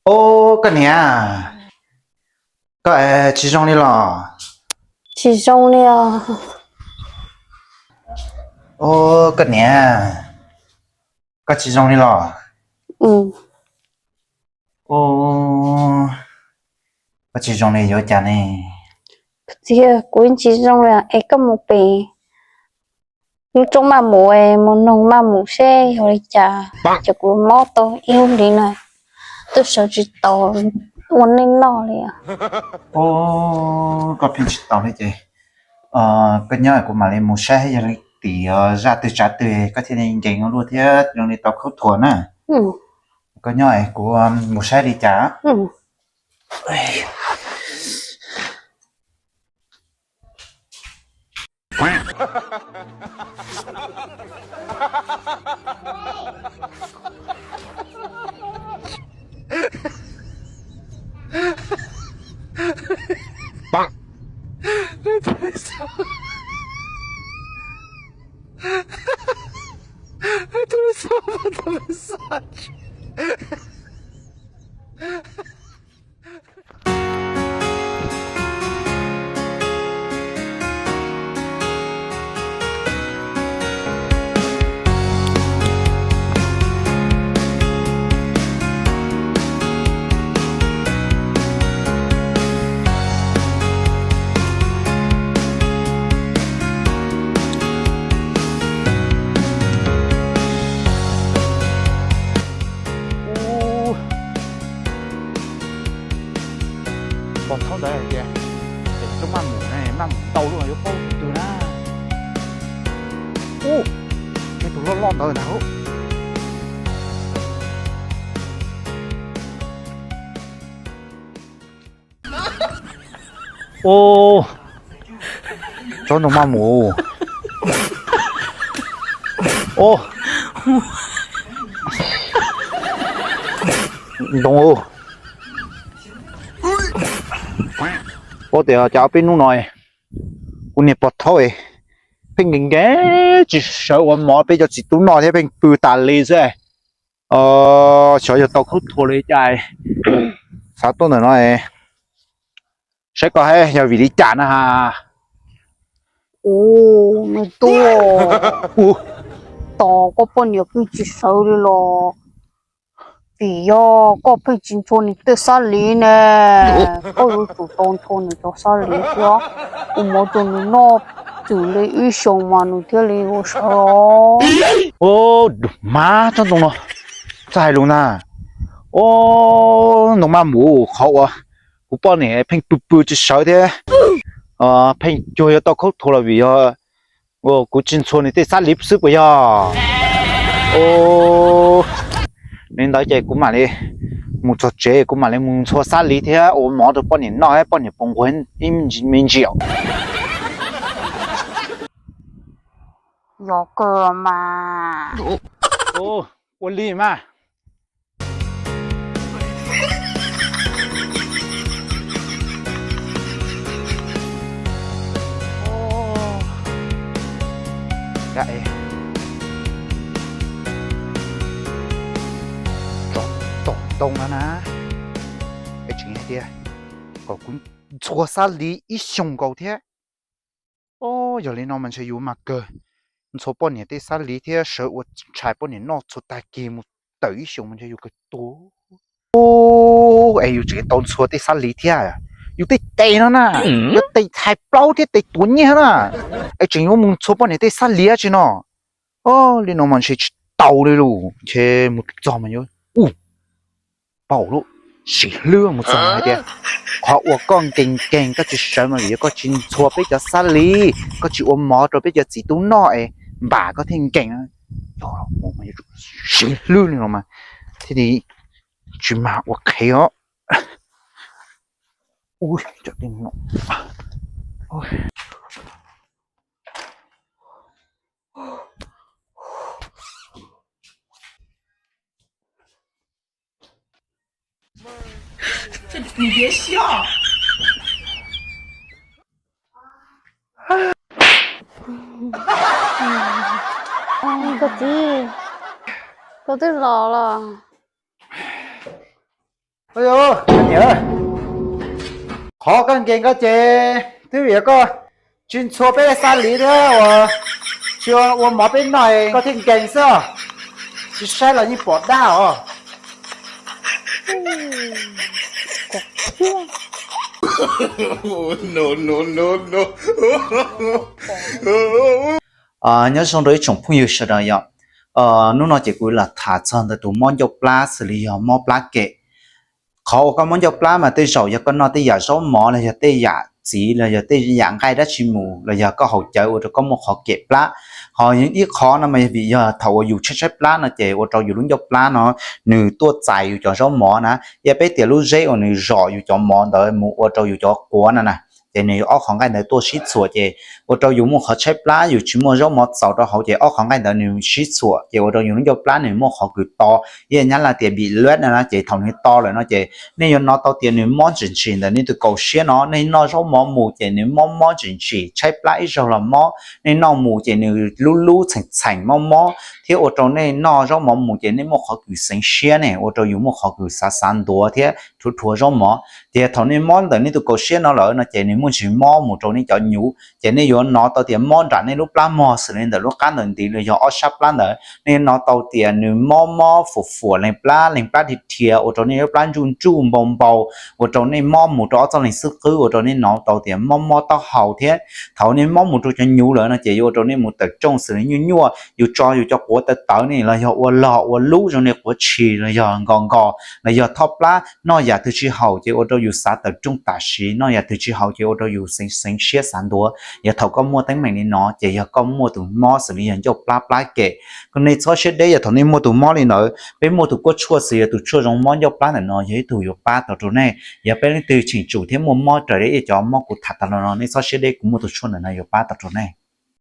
Ub, koj niam, koj tsis zoo li los? Tsis zoo li os. Ub, koj niam, koj tsis zoo li los? Ub, koj tsis zoo li yuav cas ne? Txiv, kuv tsis zoo li es koj mus pem lub roob Maj Mus, mus noog Maj Mus seb yog li cas, ces kuv mob tau ib lub hlis no twb sawv tsis taus ua neej noj li. Ub, koj pheej tsis taus li ces koj nyob kuv mam li mus saib yog li tim zaj twg tsav twg koj thiaj li nkees ua luaj thiab zoo li tau khaub thuas na. Koj nyob kuv mus saib li cas. Pom thaub ntawd hais tias pem roob Maj Mus ne, Maj Mus ntau lub yuav paub tus twg na. Ub, tej tus loj loj ntawd ntag. Ub, tsob ntoo Maj Mus. Ub, ntoo. Ua tias cas peb hnub no kuv niag pog thaub pheej nkees nkees tsis sawv ua mov peb cov txiv tub noj thiab, pheej pw tas li xwb. Xyov yog tau khaub thuas li cas, xav tuaj ntawm no saib koj hais yog vim li cas na has. Ub, me tub, tos koj poj niam pheej tsis sawv li los vim yog koj pheej tsis ntxhua nws tej xab liv ne. Koj yuav tsum tau ntxhua nws cov xab liv thiab. Ua mov rau nws noj txwm li ib xyoos mas nws thiaj li ua sawv os. Ub, mas tsob ntoo no txawj hais lus ntag. Ub, ntoo Maj Mus, qhov uas kuv poj niam pheej pw pw tsis sawv thiab pheej cuag yuav tau khaub thuas los vim yog kuv tsis ntxhua nws tej xab liv xwb puas yog? Ub, li ntawd ces kuv mam li mus txog tsev, kuv mam li mus ntxhua xab liv thiab ua mov rau poj niam noj, poj niam puas nquag ib me ntsis. Yog kawg mas. Ua li mas. Tom ntoo no na, es tseem hais tias kom kuv ntxhua xab liv ib xyoos nkaus thiab. Yog li no mas ntshe yus mas kawg ntxhua poj niam tej xab liv thiab sawv ua tshais poj niam noj txhua tag kis mus tawm ib xyoos mas ntshe yus kawg tuag. Es yus tseem tau ntxhua tej xab liv thiab. Yus tej tes no na, yog tes thais plaub thiab tes tuav nyiaj na, es tseem yuav mus ntxhua poj niam tej xab liv tsi no. Li no mas ntshe tsis tau li lus, ntshe mus txog mas yuav, u, paum lub, sim hlwb mus txog hais tias qhov uas koj nkees nkees koj tsis sawv mas vim yog koj tsis ntxhua peb cov xab liv, koj tsis ua mov rau peb cov txiv tub noj es npam koj thiaj nkees. Yog sim hlwb li no mas thiaj li tsis mag ua qhev os. Koj txiv, koj twb los los? Ua, niam, qhov koj nkees ko ces twb vim koj tsis ntxhua peb xab liv thiab uas tsis ua mov peb noj, koj thiaj nkees xwb os. Tsis saib los yeej pom dab os. Nyob zoo rau ib tsoom phooj ywg sawv daws yom. Hnub no ces kuv los tham txog ntawm tus mob ncauj plab xws li yog mob plab kem. Qhov uas koj mob ncauj plab mas tej zaum yog koj noj tej yam zaub mov los yog tej yam txiv los yog tej yam nqaij dab tsi mus los yog koj haus cawv ua rau koj muaj qhov kem plab. Ho ib qhov no mas yog vim yog thaum uas yus tshaib tshaib plab no ces ua rau yus lub ncauj plab no nws tuaj txais yus cov zaub mov na, yog peb tias lub zeb uas nws zom yus cov mov ntawd mus ua rau yus cov quav no na, ces nws ob qhov nqaij ntawd tuaj sib txhuam ces ua rau yus muaj qhov tshaib plab, yus tsis muaj zaub mov txaus rau hauv ces ob qhov nqaij ntawd nws sib txhuam ces ua rau yus lub ncauj plab nws muaj qhov kws to. Ib yam nyab laj tias bim luab no na, ces thaum nws to lawm no ces nej yuav hnov tau tias nws mob ntsim ntsim ntawm nej tus kaum siab no. Nej noj zaub mov mus ces nws mob mob ntsim ntsim, tshaib plab ib zaug los mob. Nej noj mus ces nws lub lub txheem txheem mob mob thiab ua rau nej noj zaub mov mus ces nej muaj qhov kws xeev siab ne, ua rau yus muaj qhov kws xav xav ntuav thiab rhuav rhuav zaub mov. Ces thaum nej mob ntawm nej tus kaum siab no lawm no ces nws muaj ntsis mob mus rau nej cov nyuv ces nej yuav hnov tau tias mob nram nej lub plab mog xws li ntawm lub qab ntawm ntiv los yog ob sab plab ntawd. Nej hnov tau tias nws mob mob fuam fuam lees plab lees plab dhia dhia ua rau nej lub plab ntsuj ntsuj npau npau, ua rau nej mob mus rau ob txoj leeg xwb qwb ua rau nej hnov tau tias mob mob taub hau thiab. Thaum nej mob mus rau cov nyuv lawm no ces yuav ua rau nej mus tawm rooj xws li nyuaj nyuaj, yus tso yus cov quav tawv tawv ne los yog ua log ua lub zoo li quav tshis los yog nkos nkos los yog thoj plab, noj yam twg tsis haum ces ua rau yus xav tawm rooj tam sim, noj yam twg tsis haum ces ua rau yus xeev xeev siab xav ntuav. Yog thaum koj muaj teeb meem li no ces yog koj muaj tus mob xws li yog ncauj plab plab kem. Nej txhob siab deb, yog thaum nej muaj tus mob li ntawd, peb muaj tus kuab tshuaj xws yog tus tshuaj zoo mob ncauj plab ntawm no yog ib tug yuav pab tau rau nej. Yog peb leej twg tseem tsum thiab muaj mob raws li cov mob kuv tham tas los no, nej txhob siab deb, kuv muaj tus tshuaj ntawm no yuav pab tau rau nej.